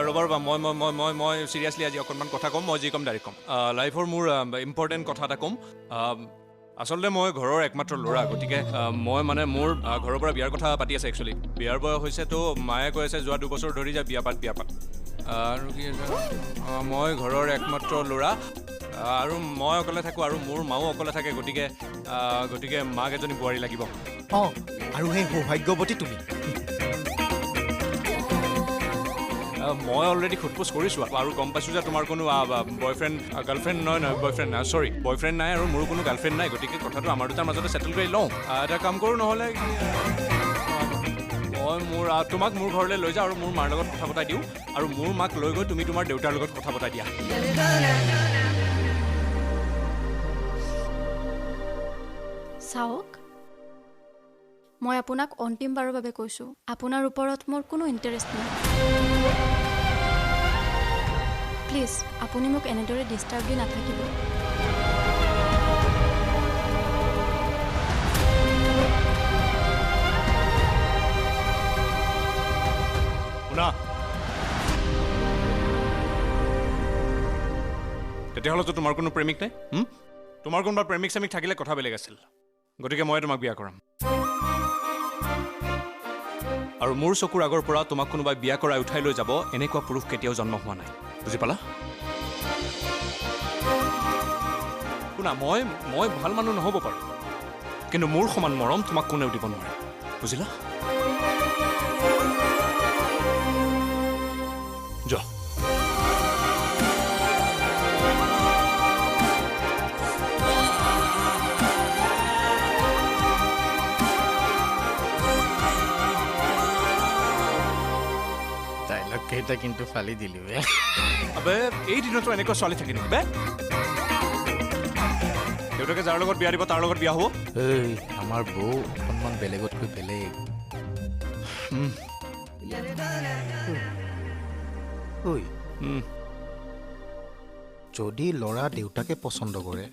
ৰ'বা ৰ'বা, মই মই মই মই মই চিৰিয়াছলি আজি অকণমান কথা ক'ম, মই যি ক'ম ডাইৰেক্ট ক'ম। লাইফৰ মোৰ ইম্পৰ্টেণ্ট কথা এটা ক'ম। আচলতে মই ঘৰৰ একমাত্ৰ ল'ৰা, গতিকে মই মানে মোৰ ঘৰৰ পৰা বিয়াৰ কথা পাতি আছে। একচুৱেলি বিয়াৰ বয়স হৈছে, তো মায়ে কৈ আছে যোৱা 2 বছৰ ধৰি যে বিয়া পাত বিয়া পাত। আৰু কি আছে, মই ঘৰৰ একমাত্ৰ ল'ৰা আৰু মই অকলে থাকোঁ আৰু মোৰ মাও অকলে থাকে, গতিকে মাক এজনী বোৱাৰী লাগিব। অঁ, আৰু সেই সৌভাগ্যৱতী তুমি। মই অলৰেডি সোধ পোছ কৰিছোঁ আৰু গম পাইছোঁ যে তোমাৰ কোনো বয়ফ্ৰেণ্ড গাৰ্লফ্ৰেণ্ড নহয়, নহয় বয়ফ্ৰেণ্ড, চৰি, বয়ফ্ৰেণ্ড নাই আৰু মোৰো কোনো গাৰ্লফ্ৰেণ্ড নাই, গতিকে কথাটো আমাৰ দুটাৰ মাজতে ছেটেল কৰি লওঁ। এটা কাম কৰোঁ নহ'লে, মই মোৰ তোমাক মোৰ ঘৰলৈ লৈ যাওঁ আৰু মোৰ মাৰ লগত কথা পতাই দিওঁ, আৰু মোৰ মাক লৈ গৈ তুমি তোমাৰ দেউতাৰ লগত কথা পতাই দিয়া। চাওক, মই আপোনাক অন্তিমবাৰৰ বাবে কৈছোঁ, আপোনাৰ ওপৰত মোৰ কোনো ইণ্টাৰেষ্ট নাই। প্লিজ আপুনি মোক এনেদৰে ডিষ্টাৰ্ব দি নাথাকিব। শুনা, তেতিয়াহ'লেতো তোমাৰ কোনো প্ৰেমিক নাই? তোমাৰ কোনোবা প্ৰেমিক চেমিক থাকিলে কথা বেলেগ আছিল। গতিকে মই তোমাক বিয়া কৰাম, আৰু মোৰ চকুৰ আগৰ পৰা তোমাক কোনোবাই বিয়া কৰাই উঠাই লৈ যাব এনেকুৱা পুৰুষ কেতিয়াও জন্ম হোৱা নাই, বুজি পালা? শুনা, মই মই ভাল মানুহ নহ'ব পাৰোঁ, কিন্তু মোৰ সমান মৰম তোমাক কোনেও দিব নোৱাৰে, বুজিলা? যোৱা। ডাইলগ কেইটা কিন্তু ফালি দিলি বে। আবে, এই দিনতো এনেকুৱা ছোৱালী থাকে নেকি বে? দেউতাকে যাৰ লগত বিয়া দিব তাৰ লগত বিয়া হ'ব। এই আমাৰ বৌ অকণমান বেলেগতকৈ বেলেগ। ঐ, যদি ল'ৰা দেউতাকে পচন্দ কৰে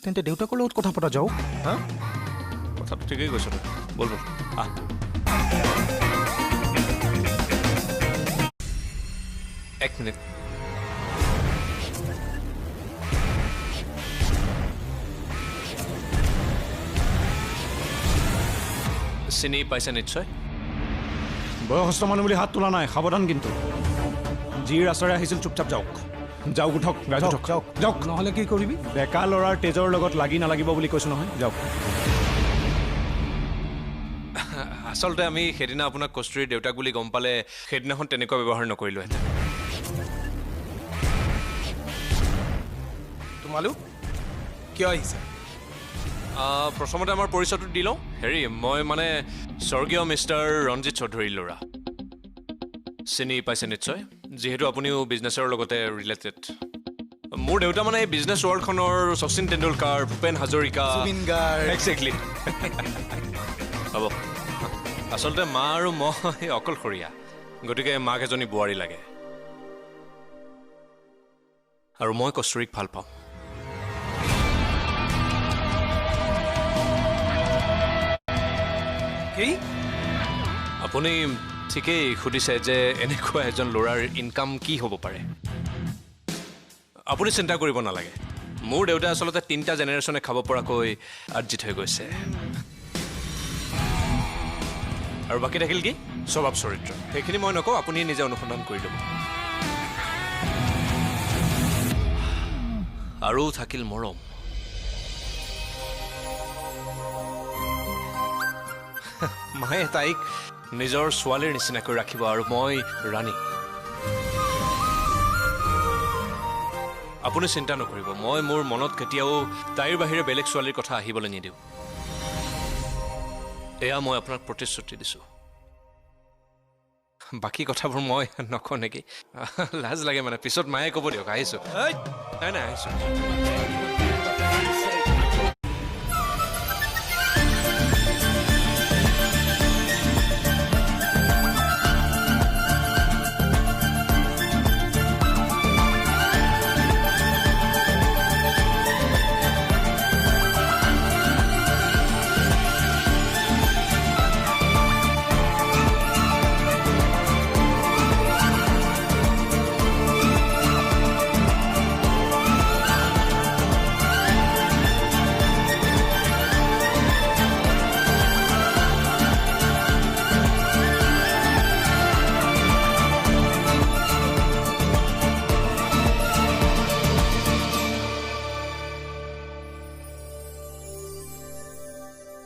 তেন্তে দেউতাকৰ লগত কথা পতা যাওক। হা, কথাটো ঠিকেই কৈছ তই। ব'ল ব'ল, আহ। এক মিনিট, চিনি পাইছে নিশ্চয়। বয়সস্থ মানুহ বুলি হাত তোলা নাই, সাৱধান কিন্তু। যি ৰাস্তাৰে আহিছিল চুপচাপ যাওক, যাওক, উঠক ৰাইজ, উঠক, যাওক। যাওক। নহ'লে কি কৰিবি? ডেকা ল'ৰাৰ তেজৰ লগত লাগি নালাগিব বুলি কৈছোঁ নহয়, যাওক। আচলতে আমি সেইদিনা আপোনাক কস্তুৰীৰ দেউতাক বুলি গম পালে সেইদিনাখন তেনেকুৱা ব্যৱহাৰ নকৰিলোহেঁতেন। তোমালোক কিয় আহিছা? প্ৰথমতে আমাৰ পৰিচয়টো দি লওঁ। হেৰি, মই মানে স্বৰ্গীয় মিষ্টাৰ ৰঞ্জিত চৌধুৰীৰ ল'ৰা, চিনি পাইছে নিশ্চয়, যিহেতু আপুনিও বিজনেছৰ লগতে ৰিলেটেড। মোৰ দেউতা মানে এই বিজনেছ ৱৰ্ল্ডখনৰ শচীন তেণ্ডুলকাৰ, ভূপেন হাজৰিকা, জুবিন গাৰ্গ। একজেক্টলি। হ'ব, আচলতে মা আৰু মই অকলশৰীয়া, গতিকে মাক এজনী বোৱাৰী লাগে, আৰু মই কস্তুৰীক ভাল পাওঁ। কি? আপুনি ঠিকেই সুধিছে যে এনেকুৱা এজন ল'ৰাৰ ইনকাম কি হ'ব পাৰে। আপুনি চিন্তা কৰিব নালাগে, মোৰ দেউতা আচলতে 3টা জেনেৰেশ্যনে খাব পৰাকৈ আৰ্জিত হৈ গৈছে। আৰু বাকী থাকিল কি স্বভাৱ চৰিত্ৰ, সেইখিনি মই নকওঁ, আপুনি নিজে অনুসন্ধান কৰি ল'ব। আৰু থাকিল মৰম। মায়ে তাইক নিজৰ ছোৱালীৰ নিচিনাকৈ ৰাখিব আৰু মই ৰাণী। আপুনি চিন্তা নকৰিব, মই মোৰ মনত কেতিয়াও তাইৰ বাহিৰে বেলেগ ছোৱালীৰ কথা আহিবলৈ নিদিওঁ। এয়া মই আপোনাক প্ৰতিশ্ৰুতি দিছোঁ। বাকী কথাবোৰ মই নকওঁ নেকি, লাজ লাগে মানে, পিছত মায়ে ক'ব দিয়ক। আহিছোঁ, নাই নাই আহিছোঁ।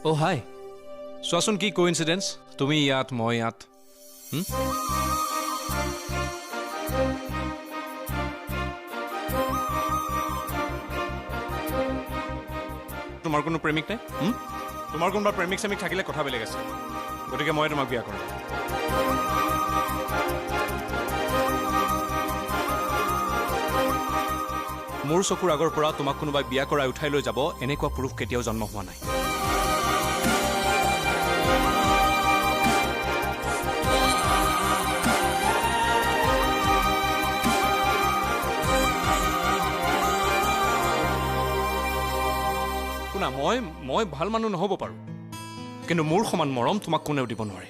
অ' হাই, চোৱাচোন কি কোইনচিডেঞ্চ, তুমি ইয়াত মই ইয়াত। তোমাৰ কোনো প্ৰেমিক নাই? তোমাৰ কোনোবা প্ৰেমিক চেমিক থাকিলে কথা বেলেগ আছে, গতিকে মই তোমাক বিয়া কৰিম। মোৰ চকুৰ আগৰ পৰা তোমাক কোনোবাই বিয়া কৰাই উঠাই লৈ যাব, এনেকুৱা পুৰুষ কেতিয়াও জন্ম হোৱা নাই। শুনা, মই ভাল মানুহ নহ'ব পাৰোঁ, কিন্তু মোৰ সমান মৰম তোমাক কোনেও দিব নোৱাৰে।